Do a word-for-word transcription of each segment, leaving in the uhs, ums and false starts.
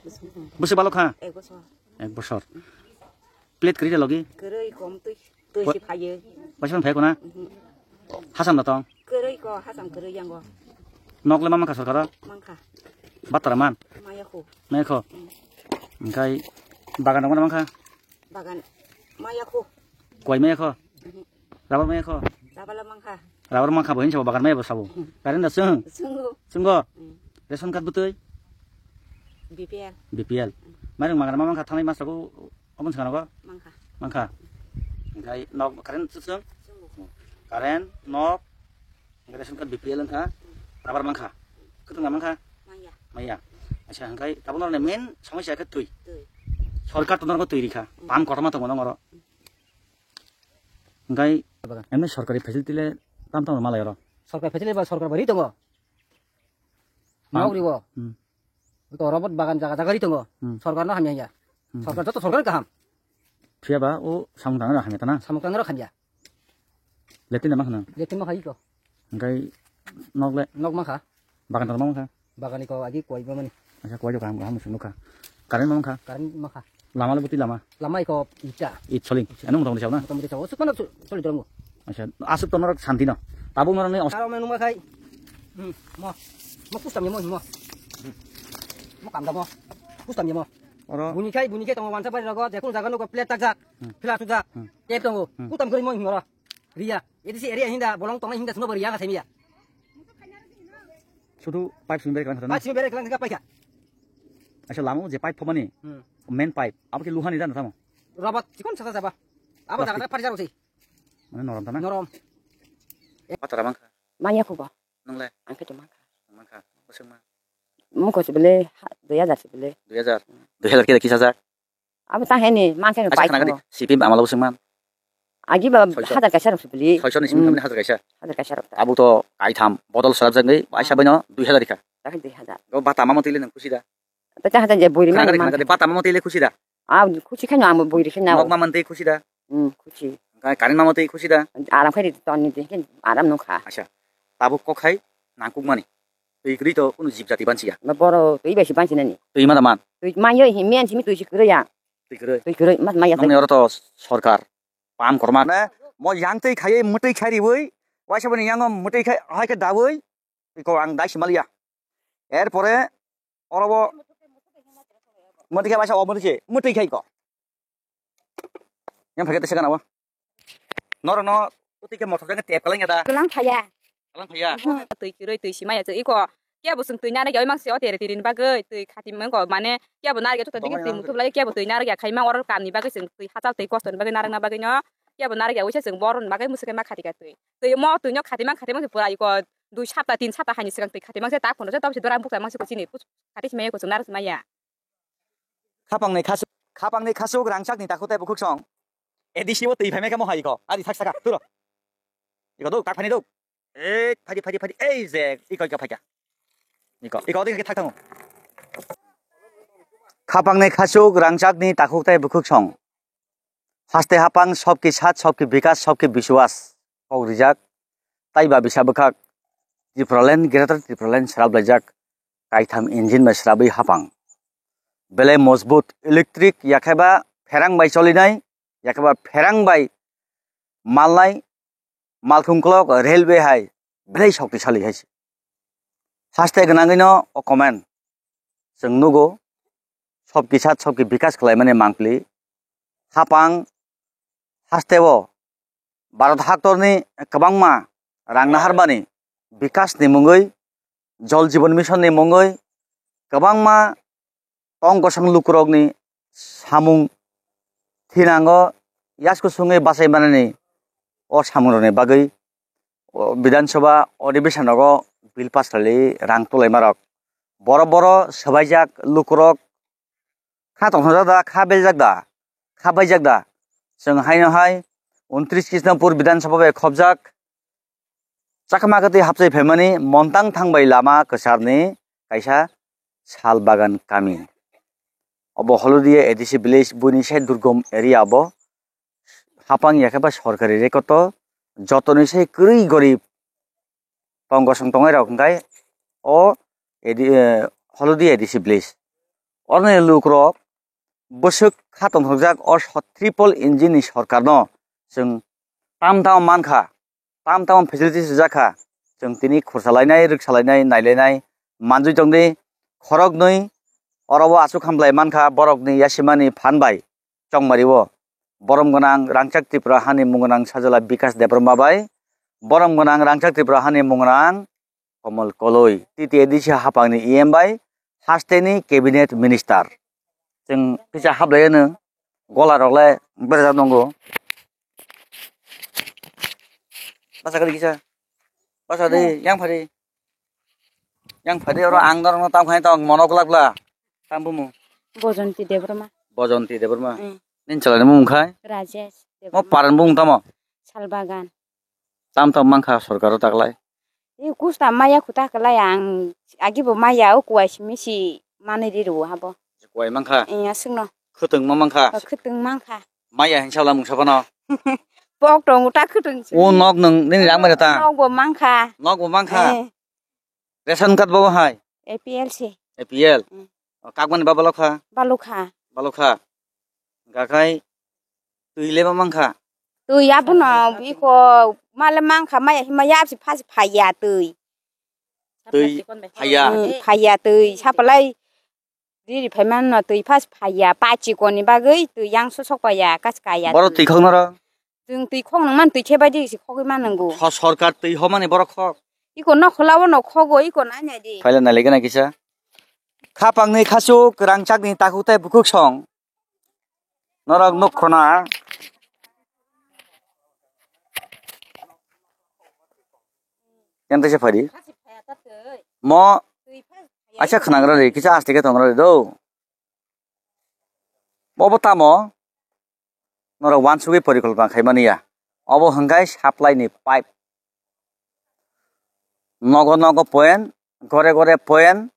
Bwswk balok kha? Ek bosor. Ek bosor. Plate kwrwi da logi? Kwrwi kom twi, twi Bo- si phaio. Paisa phai kona? Mhm. Hasam da tong? Kwrwi ko, hasam kwrwi yango. Nok le ma mankha sorkaro? Mankha. Batra man? Maya khu. Maya kho? Mm. Engkai bagan rok ma mankha? Bagan maya khu. Kwai maya kho? Mhm. Rabar maya kho? Rabar la mankha. Rabar mankha bo hinsa bo bagan maya bo sabo. Mhm. Karen da sung? Sungo. Sungo? Mm. Ration card butui? B P L. B P L. Mm. Mairung magan ma mankha thanai mas rok Omo swkang nogo? Mankha. Mankha. Engkai nok karen suk suk? Suk. Karen, nok, engkai ration card B P L wngkha, rubber mankha. Kwthwng mankha? Manya. Maya. Acha, engkai tabuk norokni main somosya khe twi. Twi. Sorkar to norokno twi rikha. Hmm. Pam kotorma tongo nongoro. Engkai emni sorkari facility le tam tam malai oro. Sorkar facility ba sorkar bari tongo. Pam. Nok ribo. Hmm. To robot bagan jaga jaga ri tongo. Hmm. Sorkar no hamya ya. Hmm. Sorkar joto sorkar kaham. Phiya ba o samung tangna hamya tana. Samung tangna hamya. Letin ma khana. Letin ma khai ko. Engkai nok le. Nok ma kha. Bagan tang ma kha. Bagan ko agi koi ba mani. Acha koi jo kaham kaham sunu kha. Karen ma kha. Karen ma kha. Lama le buti lama. Lama iko ita. It soling. Eno motong disa na. Motong disa. Sukmano soli dorong. Acha asuk to norok santi no. Tabuk norok ni. Aro menu ma khai. Hmm. Mo. Mo kustam mo mo. Mo kam da mo. Kustam mo. Oro. Buni khai buni khai tongo wansa bari rogo je kun jaga no plate tak jak. Hmm. Pila tu jak. Hmm. Tep tongo. Hmm. Kustam kori mo hingoro. Riya. Edi si area hinda bolong tongo hinda suno bari ya ngasai miya. Sudu pipe sumber kan. Pipe sumber kan ka paika. Acha lamu je pipe phobani. Hmm. Main pipe. Abo ke luhani dan tamo. Robot chikon sasa saba. Abo jaga plastic. Pari jaro si. Mane norom tana. Norom. Patara mangkha. Manya khuba. Nungle. Angke tu mangkha. Mangkha. Bosong ma. Mungko sibele dui hajar sibele. Dui hajar. Dui hajar kira kisa jak. Abo ta heni mangkha Acha pai khana gadi ko. C P M amalo bosong man. Agi ba Soiso. Hajar kaisa rok sibele. Soiso ni simi Hmm. Hajar kaisa. Hajar kaisa rok ta. Abo to kaitham bodol sarap jak ngai. Aisa baino dui hajar kha. Dui hajar. Go bata mamo tile nang khusi da. Tata hata je buri Khana mani gari, khana man. Gari, bata mamo tile khusi da. Ah, khusi khano amo buri khana. Nok ma mantei khusi da. Hmm, khusi. Ka-, karin mamo tei khusi da. Aram khai di ton ni de, aram no kha. Acha. Tabuk kok khai nangkuk mani. Twi kwrwi to kunu jib jati bansiya. Na boro twi bai si bansi nani. Twi ma da man. Twi ma yo hi men simi twi si kwrwi ya. Twi kwrwi. Twi kwrwi mat ma ya. Nongni oro to sorkar. Pam korma. Ne, mo yang twi khai, mwtwi khai riwi. Waisa bani yango mwtwi khai, hai khe dawi. Iko ang dai si maliya. Erpore orobo mwtwi khe waisa o mwtwi se, mwtwi khai ko. Yang phai khe tesa gana wa. Noro no uti khe motor jang tep kalang ya da. Kalang phaya. Kalang phaya. Twi kiroi twi si maya iko. Kebo sung twi nana gya mang se o tere tirin bagoi twi khati meng ko mane kebo nana gya twi mutu lai kebo twi nana gya khai mang oro kam ni bagoi sung twi hachal twi kosto ni bagoi narang na bagoi no. Kebo nana gya wisa sung boron bagoi musu khe ma khati ka twi. Twi mo twi no khati mang khati mang pura iko. Dui sapta, tin sapta haini swkang twi khati mangse, ta phunukse, tobose dora bukcha mangse, kuchini kuch-, khati simaya, kuchuk naro simaya. Khapangni khasuk, khapangni khasuk rangchakni takhuk tei bukhuk song. A D C o twi phaimai khe mo hai iko. Ari thak saka, turo. Iko duk, tak phani duk. Ei, phadi, phadi, phadi, ei je, iko, iko phaikha. Iko, iko, iko, thak thango. Khapangni khasuk rangchakni takhuk tei bukhuk song. Haste hapang sobki sat sobki bikas sobki biswas kok rijak. Taiba bisa bwkhak Tipraland, Greater Tipraland swrap laijak. Kaitham engine bai swrabwi hapang. Belai mojbut electric yakheba pherang bai cholinai, yakheba pherang bai malnai, malkhung kolok railway hai belai shoktisali hai se. Haste gwnangwino o comment chwng nugo, sobki sat sobki bikas khlaimani mangpili. Hapang hasteo Bharat haktorni kwbangma rang naharbani bikasni mungwi, Jal Jeevan Mission ni mungwi kwbangma tong kosong lukurokni samung thinango yasku sungwi bachai manani o samungrokni bagwi o Bidhan Sabha odhibeshon rogo bill pass khlaiwi rang tulaima rok. Boro boro swbaijak lukurok kha tongthokjak da, kha beljak da, kha baijak da. Chwng haino hai untris Krishnapur Bidhan Sabha bai khopjak. Chakma kwtwi hapchai phaimani Montang thangbai lama kwcharni kaisa sal bagan kami. Obo Holudia A D C village, buini se durgom area obo. Hapang ya khe ba sorkari record o jotoni se kwrwi gorib tong gosong tongnai rok hwnkhe o A D, eh, Holudia A D C village. Oroni lukurok bwswk kha tongthokjak o so-, triple engine ni sorkarno chwng tam tamo mankha, tam tamo facilities rijak kha, chwng tini khursa lainai, rwksa lainai, nailainai manjui tongdi. Khoroknwi oro o achuk hamlai mankha borokni yasimani phan bai chongmari o. Borom gwnang rangchak Tripura hani mung gwnang sajla Bikas Debbarma bai, borom gwnang rangchak Tripura hani mung gwnang Komol Koloi, T T A D C hapangni E M bai hasteni cabinet minister. Chwng kisa hablaiya nwng gola rok le berajak nongo. Basa kali kisa. Basa de yang phari. Yang phari oro ang norokno tam khai tong mono glak bla. Tam bumu. Bojonti Debbarma. Bojonti Debbarma. Mm. Nin chalani mung khai? Rajesh Mo Debbarma. Paran bung tamo? Salbagan. Tam tam mankha sorkaro taklai. I kusta maya khuta kwlai ang agi bo maya o kuwai simi si manwi ri rwo habo. Kuwai mankha? Iya sungno. Khwtwng ma mankha? O khwtwng mankha. Maya hinsa la mungsa phano. Pok tongo ta khwtwng si. O nok nwng nini rang mare ta? Nok bo mankha. Nok bo mankha? Eh. Ration card bo hai? A P L si. A P L? Mm. O kakmani ba balokha? Balokha. Balokha. Gakai twi le ma mankha? Twi abono iko male mankha maya hima yapsi phasi phaiya twi. Twi phaiya? Mm, phaiya twi. Sapalai riri phai manno twi phasi phaiya. Pachi koni bagwi twi yang sosok paiya, kas kaya Boro twi. Twi khok noro? Chwng twi khok nang man twi khe bai di si khogwi man nango. So-, sorkar twi ho mani borok khok. Iko nok khwla o nok khogo iko nai nai di. Phaila nai legena kisa. Khapangni khasuk rangchakni takhuk tai bukhuk song. Norok nuk khona. Yang tese phadi. Mo acha khnagra re kisa aste ke tongra re do. Bo bo tamo? Norok wansugwi porikolpona khaimani ya. Obo hwnkhe supply ni pipe. Nogo nogo point, gore gore point,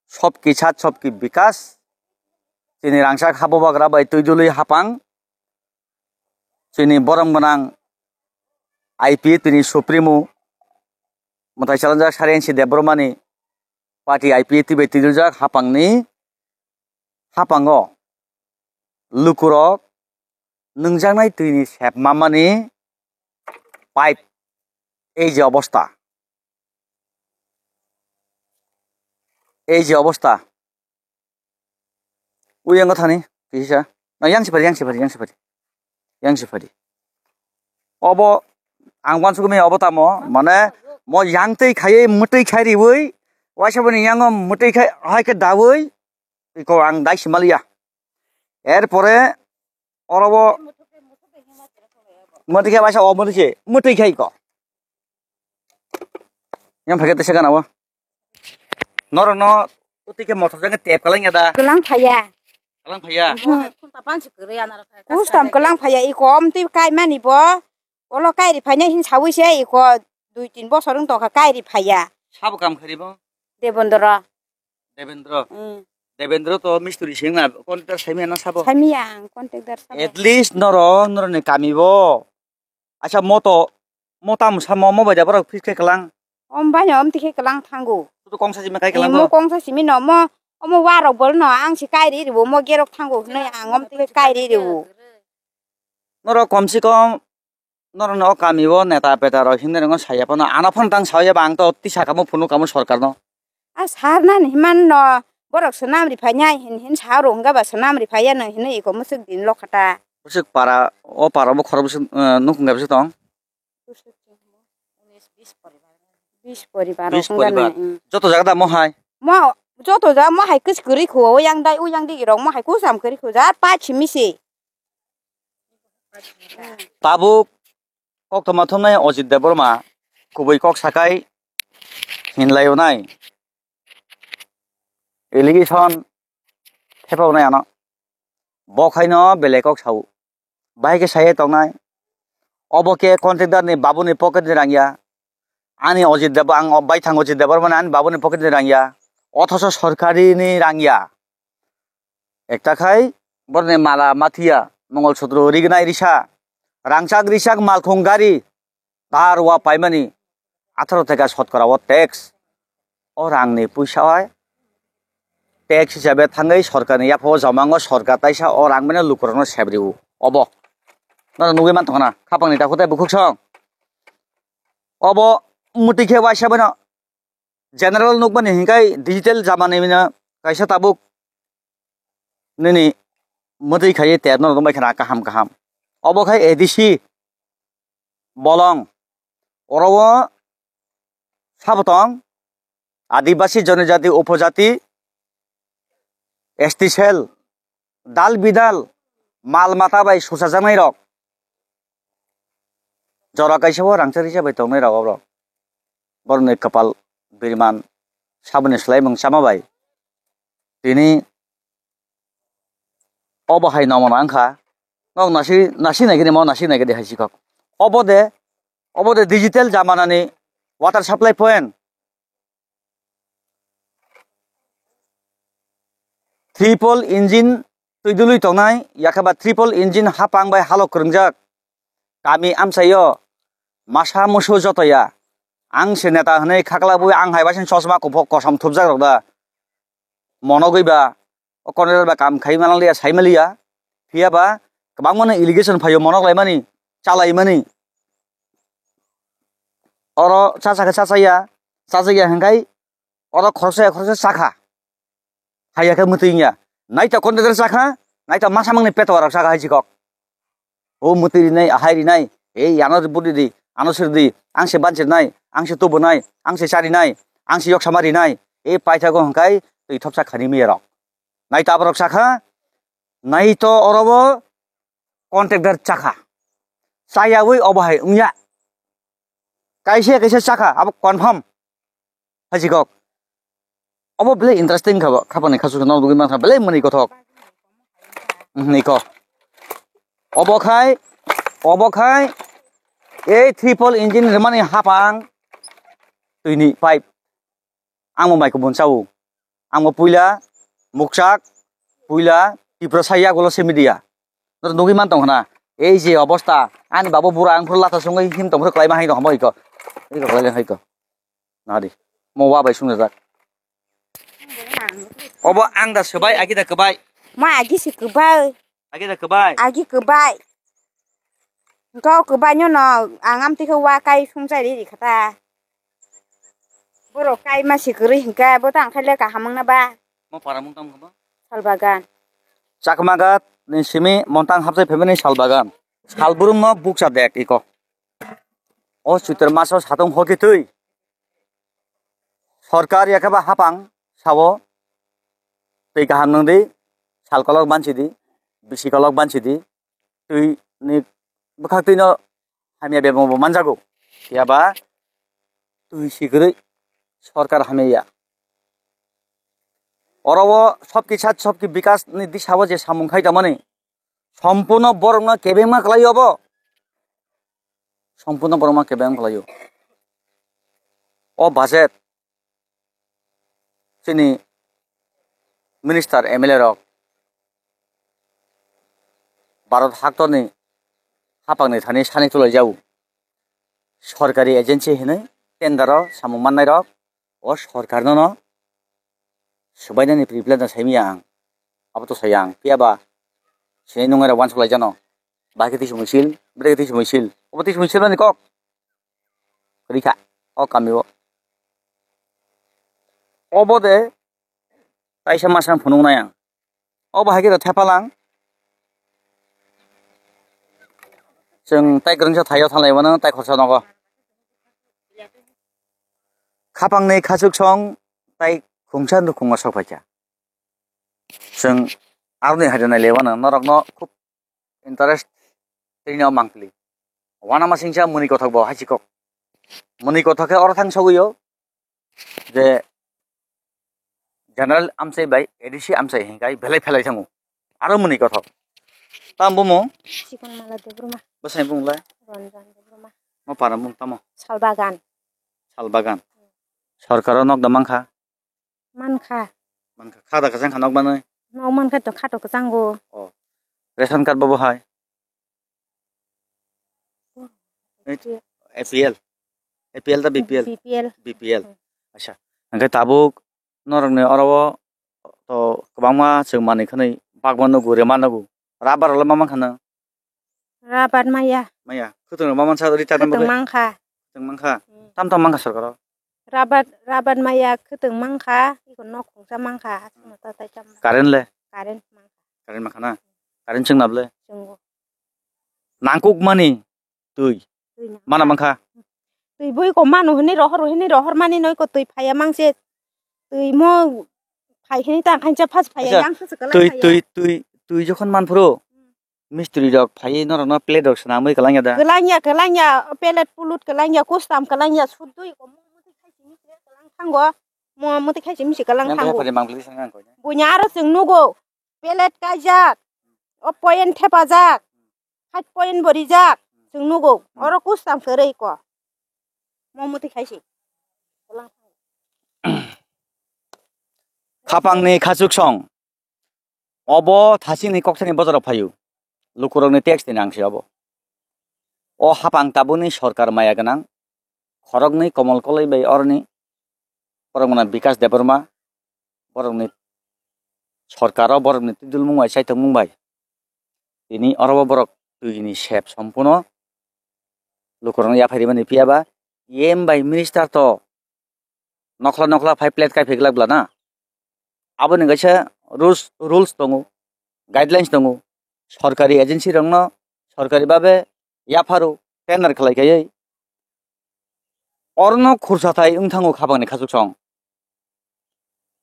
sobki sat sobki bikas. Chini rangchak habubagra bai twi dului hapang. Chini borom gwnang I P tini Supremo mwtai chalanjak Sariansi Debbarmani party I P twi bai twi duljak hapangni hapango lukurok nwngjaknai twini sep mamani pipe ei je obosta, ei je obosta. Uyango thani kisa na yang sipari, yang sipari, yang sipari, yang sipari. Obo ang wansukmi obo tamo mane mo yang tei khaiwi mwtwi khai riwi waisa boni yango mwtwi khai hai khe dawi iko ang dai simaliya. Erpore orobo mwtwi khe waisa o mwtwi se mwtwi khai ko. Yang phai khe tesa gana o. Norokno utwi khe mothor jang tep kalang ya da. Kalang phaiya. Kalang phaiya. Hmm. Kustam kalang phaiya iko omtwi kai mani bo. Olo kairi phainai hin sawi se iko dui tin bosor wng tongkha kairi phaiya. Sabo kam khari bo? Debendra. Debendra. Hmm. Debendra to mistri singna contractor saimya na sabo? Saimya ang contractor sabo. At least noro noroni kami bo. Acha moto mota musa mo mo bai da borok fix khe kalang. Om bai no om tikhe kalang thango. Tutu kongsa simi kai kalang mo bo? Kongsa simi no mo omo warok bol no ang si kairi ribo mo gerok thango hinoi ang om tikhe kairi ribo. Norok kom se kom Norokno o kami o neta peta rok himnai rokno saya phano ano phano tang saya ba ang to tisa kamo phunuk kamo sorkar no. A sar nani himan no borok swnam ri phai nai hin hin sa rok hwnga ba swnam ri phai ya no hinwi iko mwswk din lokha ta. Bwswk para o para bo khorok bwswk, eh, nuk hwnga bwswk tong. Bis poribar rok Bis hwnga poribar. Nai, mm. Joto jaga da mo hai. Mo joto jaga mo hai kwchwk kwrwi kho o yang dai o yang digi rok mo hai kusam kwrwi kho ja pa chimi se. Tabuk koktwma thumnai Ajit Debbarma kubui kok sakai hinlaionai allegation thepaunai ano. Bo khaino belai kok sao. Bahai khe saiya tongnai. Obo khe contractor ni babuni pocket ni rang ya. Ani Ajit Debbarma, ang baithang Ajit Debbarma ani babuni pocket ni rang ya. Othoso sorkari ni rang ya. Ekta khai borokni mala mathiya, Mongol Sutro rignai risa, rangchak risak malkhung gari, dar wa paimani atharo theka sotkora o tax. O rangni puisa hai tax hisabe thangwi sorkarni yaphao jamango sorkar taisa o rang bini lukurokno sebrio. Obo. Noro nugwi manthokhna, khapangni takhuk tei bukhuk song. Obo mwtwi khe waisa bino general nukmani hinkhai digital jamani bino kaisa tabuk nini mwtwi khaiwi tepno rwdwng bai khna kaham kaham. Obo khai A D C bolong. Oro o sabo tong Adibasi, Jonojati, Upojati, S T cell, dal bidal, mal mata bai suchajaknai rok. Jora kaisa o rangchak risa bai tongnai rok obrok. Borokni kwpal biriman saboni swlaimung chama bai. Tini obo hai nomono wngkha. Nok nasi, nasi nai gini mo nasi nai gini hai sikok. Obo de, obo de digital jamanani water supply point. Triple engine twi dului tongnai, yakhaba triple engine hapang bai halok kwrwngjak. Kami amchaio masa musu jotoya. Ang se neta hwnwi khaklabwi ang hai baising chosma kuphok kosom thupjak rok da. Monogwi ba o contractor ba kam khai manliya, sai manliya. Phiya ba kwbangmano allegation phaio monok laimani, chalaimani. Oro chacha khe chachaya, chachaya hwnkhai oro khoroksa ya khoroksa chakha. Haiya khe mwtwi wngya. Naita contractor chakha, naita masa mangni peto rok chakha hai chikok. O mwtwi rinai, ahai rinai, ei ano budi di, ano sir di, ang se banchir nai, ang se tubu nai, ang se chari nai, ang se yoksama rinai, ei paithago hwnkhai twi thopsa khani miya rok. Naita aborok chakha, naito orobo contractor chakha. Chayawi obo hai wngya. Kaisa kaisa chakha, abo confirm. Hajikok. Obo belai interesting kha bo. Khapani khasuk no dugui mankha belai mani kothok. Niko. Obo khai, obo khai, ei triple engine remani hapang twini pipe. Ang bo mai kubun chao. Ang bo puila mukchak, puila Tiprasa yagulo se media. Nugui man tong khna. Ei je obosta, ani babu bura ang phuru lata sungui him tong phuru klaima hai tong hamo iko. Iko klaima hai ko. Nadi. Mo wa bai sung jak. Obo ang da swbai, agi da kwbai. Ma agi si kwbai. Agi da kwbai. Agi kwbai. Kau kwbai no no ang amtwi khe wa kai sung chai ri ri khata. Borok kai ma si kwrwi hinkhe bo tang khai le kaham wng na ba. Mo para mung tamo khe ba? Salbagan. Chakmagat ni simi montang hapjai phaimani salbagan. Salbrum no bukcha dek iko. O Choitro maso satung hoki twi. Sorkar ya khe ba hapang sao twi kaham nung di, sal kolok banchi di, bisi kolok banchi di, twi ni bwkhak twi no hamya bebong bo manjago. Phiya ba twi si kwrwi sorkar hamya ya. Oro o sobki sat sobki bikas ni disa o je samung khai tongmani, sompurno borokno kebengma kwlaio bo. Sompurno borokno kebengma kwlaio. O budget chini minister, M L A rok Bharat haktorni hapangni thani sani tulaijao. Sorkari agency hinwi tender o samung mannai rok o sorkar no no swbainani pre plan no saimaya ang. Abo to saya ang. Phiya ba sini nungai rok uansuk lai jano. Bahai khe tisumui sil, bwrwi khe tisumui sil. Obo tisumui silmani kok. Kwrwi kha o kami o. Obo de kaisa masa phunuk nai ang. Obo hai khe da thepalang. Chwng tai kwrwngsa thaio thanglai mano tai khorsa nogo. Khapang ni khachuk song tai khungsa nukhungo sok phaikha. Chwng aroni hai da nai le mano norok no khub interest tini o mangpili. Wana masingcha muni kothok bo hai chikok. Muni kothok khe oro thang sogwi o je general amchai bai A D C amchai hinkai belai phelai thango. Aro muni kothok. Tam bumo? Chikon Mala Debbarma. Bwsai bung lai? Ranjan Debbarma. Mo para mung tamo? Salbagan. Salbagan. Sorkaro nok da mankha? Mankha. Mankha. Kha da kwchang kha nok manwi? Nok mankha to kha to kwchango. Oh. Ration card bo bo hai? Oh. A P L. A P L ta B P L? B P L. B P L. Hmm. Acha. Hingke tabuk norokni oro o to kwbangma chwng manwi khwnwi bagma nugo, rema nugo. Rubber rok le ma mankha nw? Rubber maya. Maya. Khwtwng rok ma mansa rita tang Khwtwng bagwi? Mankha. Khwtwng mankha. Hmm. Tam tam mankha sorkaro? Rubber, rubber maya khwtwng mankha. Iko nok khungsa mankha. Aswkno ta tai tam. Current le? Current mankha. Current mankha na? Current chwng nabole? Chwngo. Nangkuk mani twi. Twi nang- Mana mankha? Twi bui ko manu hini rohor hini rohor mani noi ko twi phaya mangse. Twi mo phai hini ta khancha phas phaya Acha, yang se se kalai twi, phaya. Twi, twi, twi jokhon manphuru, Hmm. mistri rok phaiwi norokno plate rok swnamwi kwlangya da? Kwlangya, kwlangya, pellet pulut kwlangya, kustam kwlangya, sudui ko mo muti khai simi se kwlang thango, mo muti khai simi se kwlang Nang thango. Phai mangpili sangang koi. Bunya aro chwng nugo, pellet kaijak, o point thepajak, five point bo rijak, chwng nugo, oro kustam kwrwi ko. Mo muti khai si. Kwlang thango. Khapangni khachuk song. Obo thasingni koksani bojaro phaio. Lukurokni tax ni nangsi obo. O hapang tabukni sorkar maya gwnang. Khoroknwi Komol Koloi bai oroni borok mwnang Bikas Debbarma. Borokni sorkaro borokni twidulmung bai chaithokmung bai. Tini orobo borok twini sep sompuno lukurokno yaphai rimani phiyaba E M bai minister to nokhla nokhla phai plate kai phai glak bla na. Aboni kaisa rules, rules tongo, guidelines tongo. Sorkari agency rokno sorkari babe yapharo tender khlai khaiwi orno khursa thai wng thango khapangni khachuk song.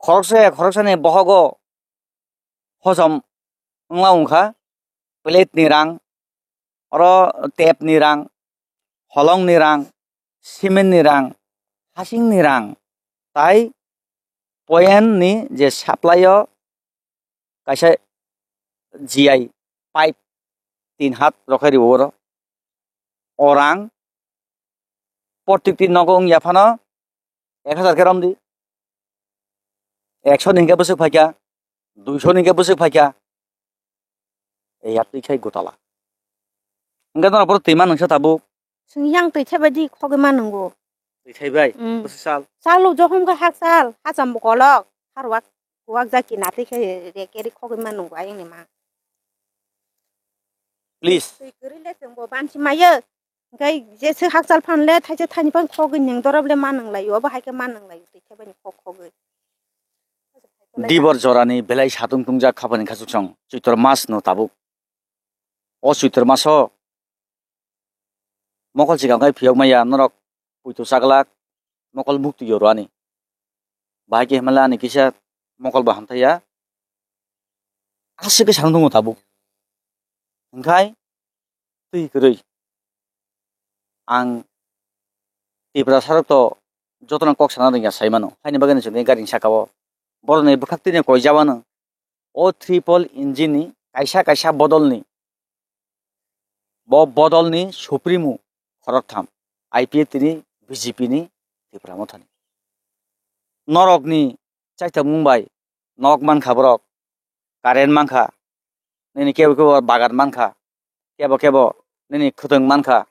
Khoroksa khoroksani bohogo hojom wngma wngkha, plate ni rang, oro tap ni rang, holong ni rang, cement ni rang, hasing ni rang, tai point ni je supply o kaisa G I pipe tin hat rokhai riwo oro. O rang protikti nogo wngya phano ek hazar khe romdi. Ekso ni hwnkhe bwswk phaikha, duiso ni hwnkhe bwswk phaikha. Ei yaptwi khai gotala. Hwnkhe norok bohrok twi ma nwngsa tabuk. Chwng yang twi thaibai di khogwi ma nwngo. Twi thaibai? Mm. Bwswk sal? Salo jokhom khe hak sal, hacham bo kolok, harwak kuwak jaki natwi khe rek eri khogwi ma nwngo ayang ni ma. Please. Twi kwrwi le chwng bo banchi mayo. Hwnkhe jesa hakchal phan le thaisa thaini phan khogwi nwng dorop le ma nwnglai o, bo hai khe ma nwnglai o, twi khe bani khok khogwi. Dibor jorani belai satung tungjak khapani khachuk song Choitor mas no tabuk. O Choitor maso mokol sikang khai phiyok maya norok puitu chaglak mokol mukti yo rwani. Bahai khe himla ani kisa mokol bo hamthaiya. Aswk khe satung tongo tabuk. Hwnkhe twi kwrwi. Ang Tiprasarok to jotono kok sana rwngya sai mano. Haini bagwi no chwngni gari ni saka o borokni bwkhak twi no koi jabano. O triple engine ni kaisa kaisa bodol ni, bo bodol ni supremo khoroktham, I P F T ni, B J P ni, Tipra Motha ni. Norok ni chaithokmung bai nok mankha borok, current mankha, nini kebo kebo bagan mankha, kebo kebo nini khwtwng mankha.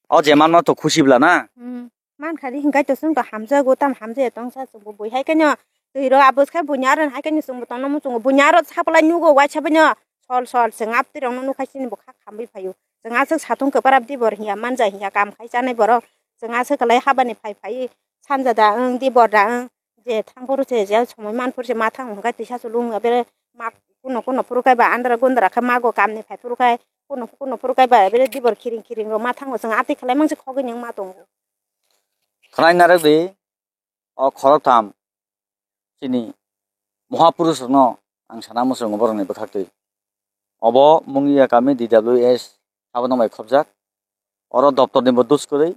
O je manma to khusi bla na? Hmm. Mankha di hinkhai to chwng to hamjago, tam hamjaya tongsa chwngbo bui hai khe no twi ro abos khe buini aro hai khe no chwngbo tongna muchungo. Buini aro saplai nugo waisa bai no sol sol chwng abtwi rok no nukhai chini bo kha khamwi phaio. Chwng aswk satung kwparap dibor hiya manja hiya kam khai chanai borok. Chwng aswk kwlai habani phai phai sanja da wng dibor da wng. Je thang phuru se je somoi man phuru se ma thango hwnkhe tisa chwlwng ya bere ma kuno kuno phuru khe ba andra gundra khe mago kamni phai phuru khe kuno kuno phuru khe ba bere dibor khiring khiring rok ma thango chwng atwi khlai mangsi khogwi nang ma tongo. Khwnai narwk di o khoroktham chini mohapurush rokno ang sana muchungo borokni bwkhaktwi. Obo Mungiya kami D W S abono bai khobjak. Oro doptor ni bo dus kwrwi,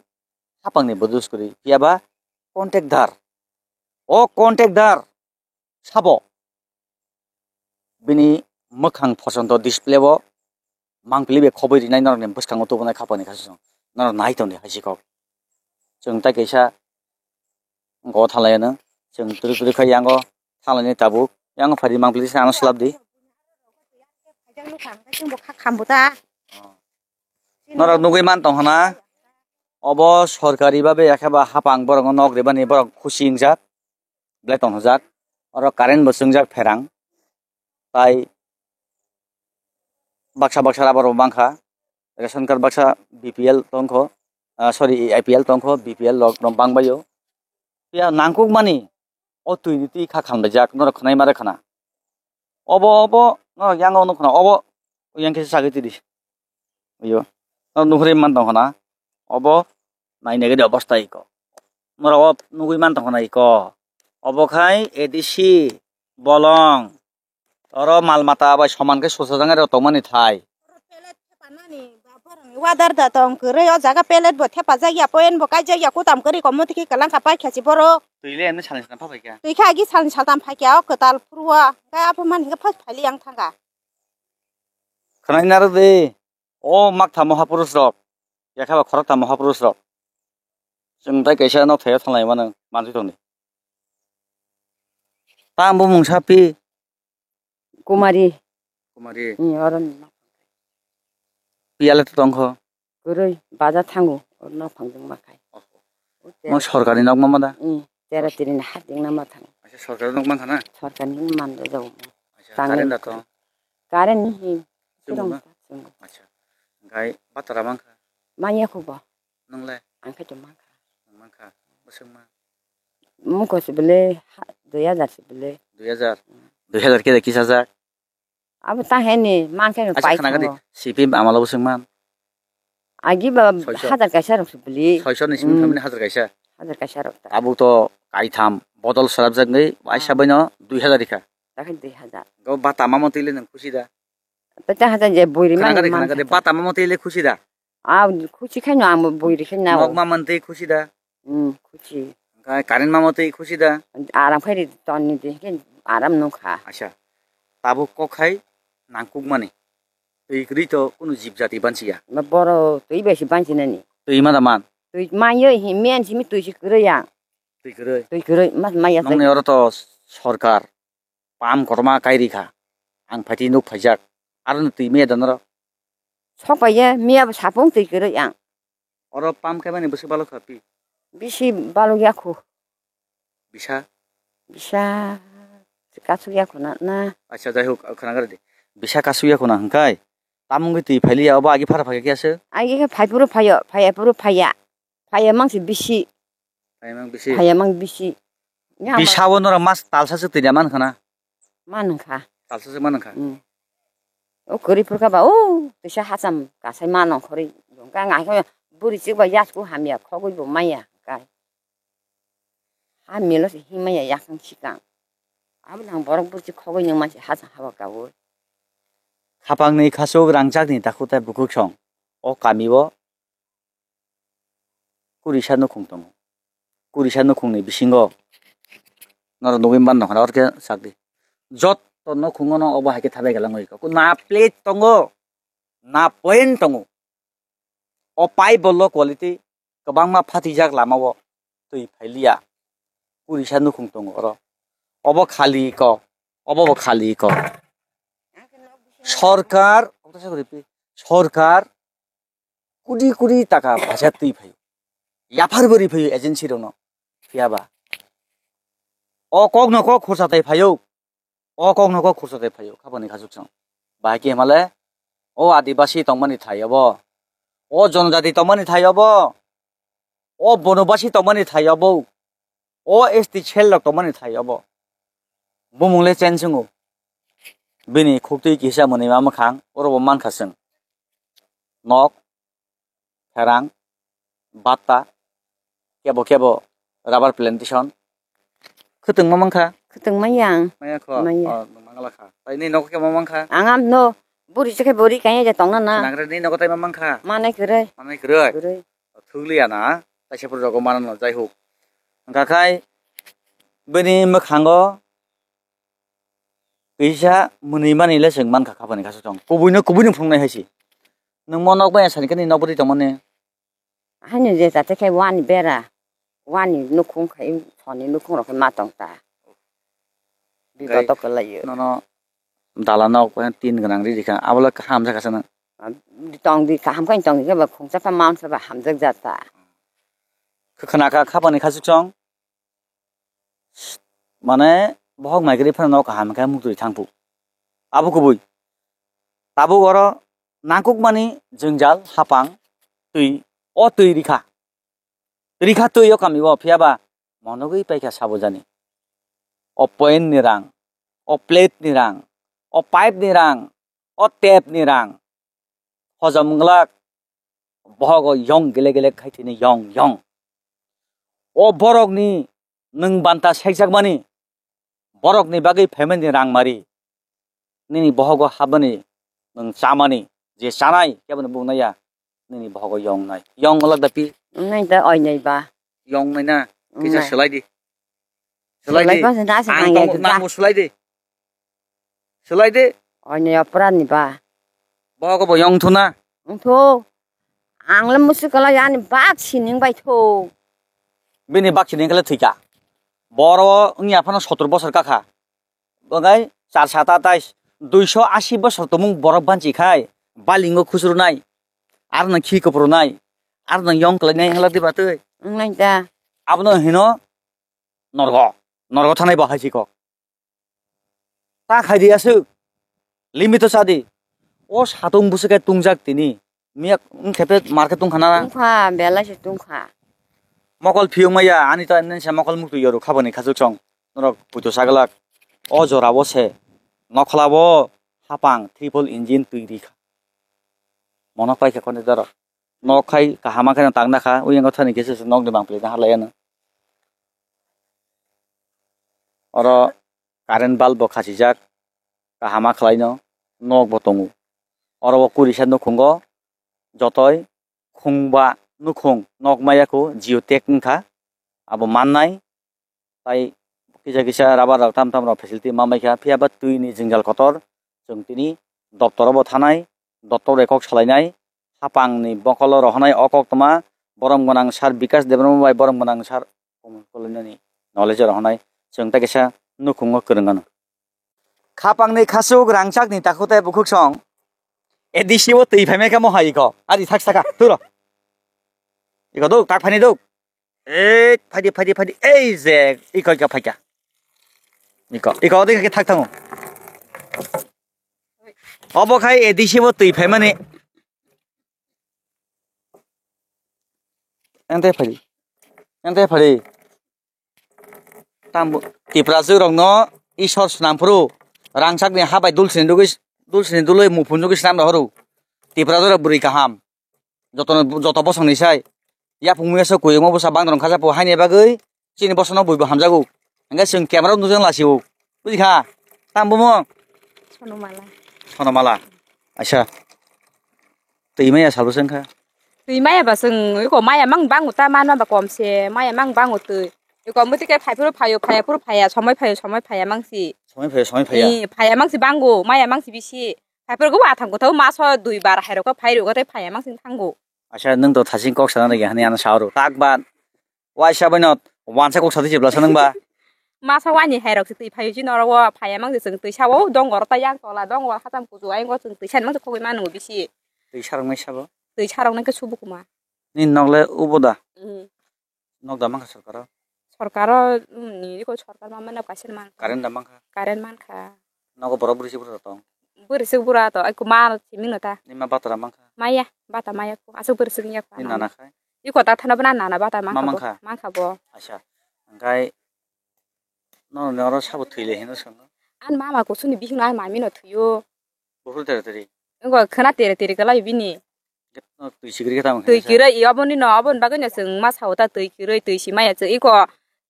hapang ni bo dus kwrwi. Phiya ba contact dar. O contact dar sabo bini mwkhang phochonto display o mangpili bai khobwi rinai norokni bwskango tubunai khapani khasisong norok nai tongdi hai si kok. Chwng tai kaisa go thalai ano chwng twrwk twrwk khai yango thalai ni tabuk yango phaidi mangpili se ano slap di. Norok nugwi man tong hana obo sorkari babe yakhe ba hapang borok nok ribani borok khusi wngjak. Belai tong hajak. Oro current bo chwngjak pherang. Tai baksa baksa rubber bo mankha. Ration card baksa B P L tongkho. Ah, sorry, A P L tongkho, B P L rok bangbaio. Phiya nangkukmani o twi ni twi kha khamlaijak, norok khwnai ma rwkha na. Obo, obo, norok yang o nukho na, obo, yang khe sagwi twi di. Iyo. Norok nukhuri man tongkha na. Obo, naina gede obostha iko. Norok o nugwi man tongkha na iko. Obo khai A D C, bolong. Oro mal mata bai soman khe susa jang rok tongmani thai. Oro pellet thepanani ba borokni order da tong kwrwi, o jaga pellet bo thepajak ya, point bo kaijak ya, kutam kwrwi komo tiki kwlangkha paikha si borok. Twi le emni salni saltam phaikha. Twi kha agi salni saltam phaikha o kwtal phuru o, hwnkhe aphuru man hwnkhe first phaili yang thangkha. Khwnai narwk di, o maktham mahapurush rok, yakha ba khoroktham mahapurush rok. Chwng tai kaisa nok thaio thanglai mano, manjui tongdi. Tamo bumung sapi. Kumari. Kumari. Ni oro ni nok. Piyale to tongkho. Kwrwi baja thango, oro nok phangdwng ma khai. Oho. O tera. Mo sorkari nok mama da? Ni tera tiri ni harding nama thango. Acha, sorkari nok mankha na? Sorkari ni man da jago. Acha, tangwi current da to? Current ni hi. Chwng Chwng no? Chwng. Acha. Gai batara mankha? Manya khubo. Nwngle? Ang khe to mankha. Mankha. Bwswk ma? Mungko se bele, ha, dui hajar se bele. Dui hajar? Mm. Dui hajar khe da kisa jak? Abo ta heni, man khe Acha, pai khana gadi, thango. C P M amalo bwswk man? Agi ba Soiso. Hajar kaisa rok se bele. Soiso ni simi Mm. Family hajar kaisa? Hajar kaisa rok ta. Abo to kaitham bodol sarap jak ngai, waisa Ah. Baino dui hajar rikha. Ta khe dui hajar. Go bata mamo twi le nang khusi da? Ta ta hajar je bui ri Khana mani gadi, khana man gadi, khe. Bata mamo twi le khusi da? Ah, khusi khai no ang bui ri khai na. Nok ma man twi khusi da? Hmm, khusi. Khai current ma man twi khusi da? Aram khai ri ton ni de khe aram no kha. Acha. Tabuk kok khai nangkuk mani. Twi kwrwi to kunu jib jati bansi ya. Ma boro twi bai si bansi nani. Twi ma da man. Twi ma yo hi men si mi twi si kwrwi ya. Twi kwrwi. Twi kwrwi ma ma ya. Nong ni oro to sorkar. Pam kotorma kai ri kha. Ang phaiti nuk phaijak. Aro no twi maya da norok. Sok pai ya, miya bo sapung twi kwrwi ang. Oro pam kai mani bwswk balok kha pi? Bisi balok ya khu. Bisa? Bisa kasuk ya khu na, na. Acha, jai hok, khwna gari di. Bisa kasuk ya khu na hwnkhe. Tamungwi twi phailiya, obo agi phara phai khe se? Agi khe phai phuru phaiyo, phaiya phuru phaiya. Phaiya mang se bisi. Phaiya mang bisi. Phaiya mang bisi. Nya Bisa bo norok mas talsa se twi man khana. Man kha. Talsa se man kha. Hmm. O kwrwi phurkha ba, o, tisa hacham kasai mano khorwi. Ka ngai khe buri chikba yasku hamya khogwi bo maya kai. Ha milo se himaya yakang sikang. Abo nang borok buri chik khogwi nang mansi hacham haba kaui. Khapangni khasuk rangchakni takhuk tai bukhuk song. O kami o kurisa nukhung tongo. Kurisa nukhungni bisingo norok nugwi mano hwnba orkhe sakdi. Joto nukhungo no obo hai khe thabai galangwi kha. Na plate tongo, na point tongo. O pipe bo low quality, kwbangma phatijak lama o twi phailiya. Kurisa nukhung tongo oro. Obo khali kok, obo bo khali kok. Sorkar, sorkar kudi kudi taka baja twi phaio. Yaphar bwrwi phaio agency rokno. Phiya ba? O kok no kok khursa tai phaio. O kok no kok khursa tai phaio. Khapani khasuk chwng. Bahai khe himale o adibasi tongmani thai obo. O jonojati tongmani thai obo. O bonobasi tongmani thai obo. O S T cell rok tongmani thai obo. Bumung le chen chwngo. Bini khuktwi kisa mwnwi ma mwkhang oro bo mankha chwng. Nok, pherang, batta, kebo kebo rubber plantation. Khwtwng ma mankha? Khwtwng maya ang. Maya kho? Maya. Oh, nwng mangala kha. Tai ni nogo kebo mankha? Ang am no buri se khe buri kaya je tongna na. Nangre ni nogo tai ma mankha? Manai kwrwi. Manai kwrwi? Kwrwi. Thukliya na, taisa phuru rogo mano no, jai hok. Hwnkha khai bini mwkhango kisa mwnwi mani le chwng mankha khapani khasuk chwng. Kubui no, kubui no phunuknai hai se. Nwng mo nok bai sani khe ni nok bwtwi tongmani. Haino je jate khe wani bera, wani nukhung khai soni nukhung rok khe ma tong ta. Bigoto kwlaio. Nono dalan nok tin gwnang ri rikha, abo le kaham jakha sana. Tong di kaham khe tong di khe ba khungsa khe mansa ba hamjak jata. Khwna kha khapani khasuk chwng. Mane bohok mai kwrwi phano nok kaham khe muktwi thangphu. Abo kubui. Tabuk oro nangkukmani jwngjal hapang twi, o twi rikha. Rikha twi o kami o, phiya ba monogwi paikha sabo jani. O point ni rang, o plate ni rang, o pipe ni rang, o tap ni rang. Hojom glak, bohogo yong gele gele khai thini yong yong. O borok ni nwng banta sekjakmani, borok ni bagwi phaimani rang mari, nini bohogo habani nwng chamani, je chanai kebo ni bung naiya, nini bohogo yong nai. Yong glak da pi? Nai da oi nai ba. Yong nai na? Kisa Nai. Selai di. Selai Selai di. Ba se na se Ang nang tong ya nang da. Bo selai di. Selai di. Oi nai opra ni ba. Bohogo bo yong thu na? Ang thu. Ang le musu kala yani bak sining bai thu. Bini bak sining kala thika. Boro wngya phano sotor bosor kakha. Bongai char sata tais duiso asi bosor tomung borok banchi khai balingo khusrunai, arno khi kuprunai, arno yong kwlainai hela diba twi. Wngnai da. Abono hino norgo, norgo thanai bo hai chikok. Ta khai di aswk, limit o cha di. O satung bwswk khe tungjak tini. Miyak wng khe pe market tong khana. Tungkha, belai se tungkha. Mokol phiyung maya, ani ta nini se mokol muktwi yoru khabani khachuk song. Norok puito saglak. O jora o se. Nokhola bo hapang triple engine twi ri kha. Mono pai kha koni doro. Nok khai kaham khe tang na kha. Uyang thani khe se nok ni bang pli na halai ano. Oro current bulb bo khachijak. Kaham khlai no nok bo tongo. Oro o kuri sa nukhungo. Jotoi khungba nukhung nok maya kho geotag wngkha, abo mannai. Tai kisa kisa rubber rok tam tam rok facility ma maikha, phiya ba twi ni jwngjal kotor chwng tini doptor o bo thanai, doptor bai kok salainai, hapang ni bokol o rohornai o koktwma borom gwnang sir Bikash Debbarma bai borom gwnang sir Komol Kolonani knowledge o rohornai chwng tai kisa nukhungo kwrwng ano. Khapangni khasuk rangchakni takhuk tei bukhuk song. A D C o twi phaimai khe mo hai iko. Ari thak saka. Turo. Iko duk, tak phaini duk. Ei, phaidi, phaidi, phaidi. Ei je, iko, iko phaika. Iko, iko, ode khe thak thango. Obo khai A D C o twi phaimani. Ente phaidi. Ente phaidi. Tambo Tiprajwk rokno Isor swnam phuru rangchakni ha bai dulsini dugwi, dulsini dului muphunjugwi swnam rohoro. Tiprajwk rok bwrwi kaham. Jotono, joto bosongni sai. Yapung mesa kuyungma bwsa bangdrong khajapo haini bagwi chini bosongno buibo hamjago. Hwnkhe chwng camera nukjak lasio. Bujikha? Tambo mo? Sonomala. Sonomala. Aisa. Twi maya salo se wngkha. Twi maya ba chwng iko maya mang bango ta manma ba kom se maya mang bango twi. Iko muti khe phai phuru phaio phaya phuru phaya somoi phaio somoi phaya mang si. Somoi phaya, somoi phaya. Ee, phaya mang si bango maya mang si bisi. Phai phuru go athang kotho maso dui bar hai rok phai rok tei phaya mang si thango. Acha nwng to thasing kok sana rege hani ano sa oro. Tak ban. Waisa bai no wansa kok sadi jebla sanang ba. Masa wani hai rok se twi phaio jin oro wo phaya mang se chwng twi sao dongor ta yang tola dongor hacham kuchu ayang chwng twi san mang se khogwi manu bisi. Twi sarok nai sabo. Twi sarok nai khe subu kuma. Ni nok le ubo da. Mhm. Nok da mangkha sorkaro. Sorkaro ni ko sorkar ma mano kaisa man. Current da mangkha. Current mankha. Nogo borok bwrwi se bwrwi tong. Bwrwi se bura to ai kuma simi no ta. Ni ma batra mankha. Maya bata maya ko asuk bwrwi se ya ko. Ni nana khai. Iko ta thana bana nana bata mankha. Mankha bo. Acha. Angkai no ne oro sabo thwile hino song. An mama ko suni bihing no ai mami no thuyo. Buhur tere tere. Ngo khana tere tere kala bini. Twi sikri khe tamo khe Twi sa. Kira i oboni no obon bagwi no chwng ma sao ta twi kirwi twi si maya chwng iko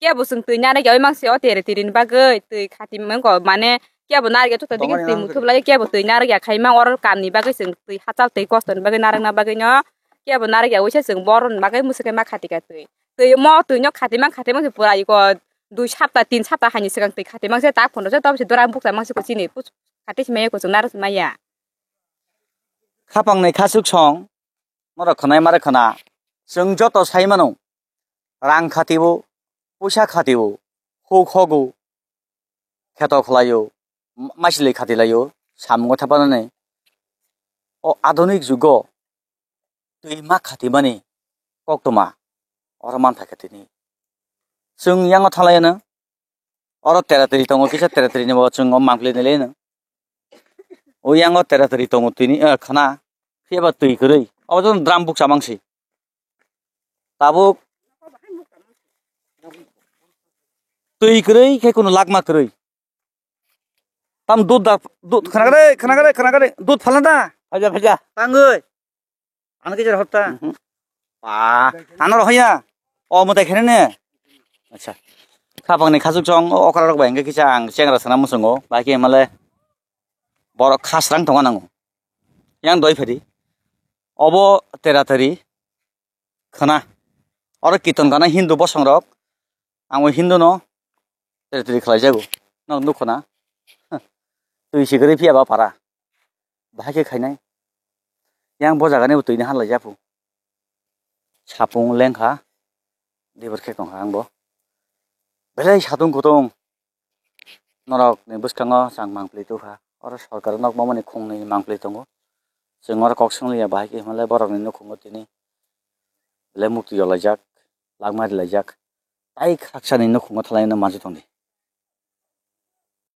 kebo chwng twi narwk ya oi mang se o tere tiri ni bagwi twi khati meng ko mane kebo narwk ya chuta digi Tongmani twi nang muthub lai kebo twi narwk ya khai mang oro kam ni bagwi chwng twi hachal twi kosto ni bagwi narwk na bagwi no kebo narwk ya oi se chwng bor ni bagwi musu khe ma khati ka twi twi mo twi no khati mang khati mang se pura iko dui sapta tin sapta hai ni swkang twi khati mang se ta phunuk se tobo se dora bukcha mang se ko chini puch khati si maya ko chwng narwk si maya. Khapang ni khasuk song. Norok khwnai ma rwkha na, chwng joto sai mano, rang khati-o, puisa khati-o, huk hogo, kheto khlai-o, m-, maichwlwi khati lai-o, samungo thepana ni. O adhunik jugo twi ma khati mani koktwma oro man phai kha tini. Chwng yango thalai ano, Oro tera teri tongo, kisa tera teri ni bo chwng o mangpili ni le no. O yang o tera teri tongo tini, eh, khana. Phiya ba twi kwrwi. Obo to drum bukcha mangsi. Tabuk twi kwrwi khe kuno lakma kwrwi. Tam dud da, dud, khana gare, khana gare, khana gare, dud phalna da. Phaja, phaja. Tangwi. Ano kichar hotta. Mhm. Ba, ano rohya. O mo dekhene ne. Acha. Khapang ni khasuk chong, o okra rok bai hingke kisa ang chengra sana muchungo. Bai khe male borok khasrang tongo nango. Yang doi phadi. Obo tera teri. Khana. Oro kiton gana Hindu bosong rok. Ang bo Hindu no teri teri khlai jago. Nok nukho na. Twi sigri phiya ba para. Bahai khe khainai. Yang bo jaga ni bo twi ni han lai japu. Sapung lengkha. Dibor khe tongkha ang bo. Belai satung kutung. Norok ni bwskango chang mangpili tukha. Oro sorkar nok mamo ni khung ni mangpili tongo. Chwng oro kok swngliya bahai khe hwnle borok ni nukhungo tini. Belai mukti rwlaijak. Lakma rwlaijak. Tai khaksa ni nukhungo thalai no manjak tongdi.